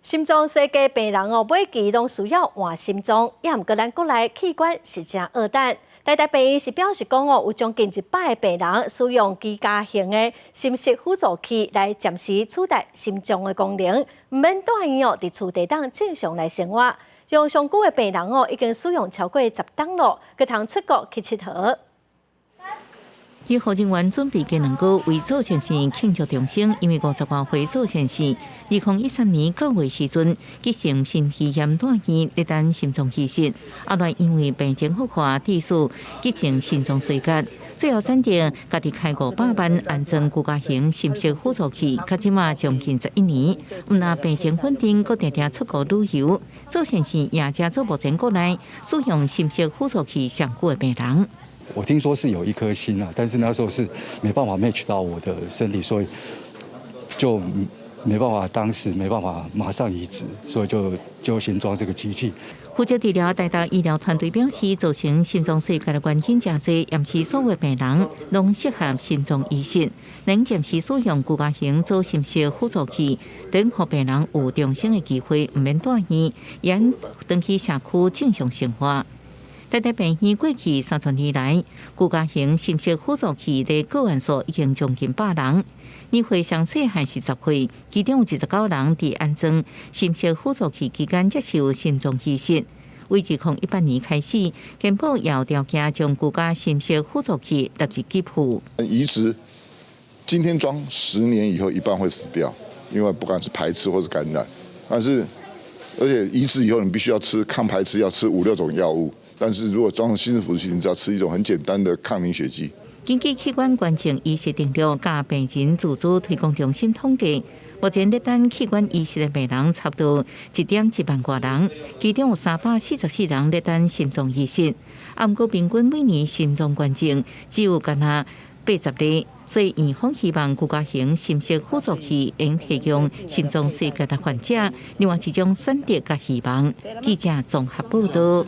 心臟衰竭病人哦，每期攏需要換心臟，也毋過咱國內器官是誠僫等。台大病院是表示講哦，有將近100個病人使用居家型的心室輔助器來暫時取代心臟的功能，毋免蹛院哦，佇厝內當正常來生活。用上久的病人哦，已經使用超過10冬咯，閣通出國去𨑨迌。醫護人員準備雞卵糕為做善事慶祝重生，因為50外歲做善事。2013年9月時陣，急性心肌炎蹛院，咧等心臟移植，後來因為病情惡化，致使急性心臟衰竭，最後選擇家己開500萬安裝居家型心室輔助器，到這馬將近11年，毋但病情穩定，閣定定出國旅遊。做善事也成做目前國內使用心室輔助器上久的病人。我聽說是有一顆心啊，但是那時候是沒辦法 match 到我的身體，所以就沒辦法，當時沒辦法馬上移植，所以就先裝這個機器。負責治療台大醫療團隊表示，造成心臟衰竭的原因誠濟，毋是所有病人攏適合心臟移植。能暫時使用居家型做心室輔助器，等予病人有重生的機會，毋免蹛院，會轉去社區正常生活。台大病院過去30年來，居家型心室輔助器的個案數已經將近100人。年歲上細漢是10歲，其中有29人佇安裝心室輔助器期間接受心臟移植。為2018年開始，健保有條件將居家心室輔助器納入給付。移植今天裝，10年以後一半會死掉，因為不管是排斥或是感染。但是而且移植以後，你必須要吃抗排斥，要吃五六種藥物。但是如果裝上心室輔助器，你只要吃一種很簡單的抗凝血劑。根據器官捐贈移植登錄佮病人自主推廣中心統計，目前咧等器官移植的病人差不多1.1萬外人，其中有344人咧等心臟移植。啊，毋過平均每年心臟捐贈只有干焦80例，所以院方希望居家型心室輔助器會提供心臟衰竭的患者另外一種選擇佮希望。記者綜合報道。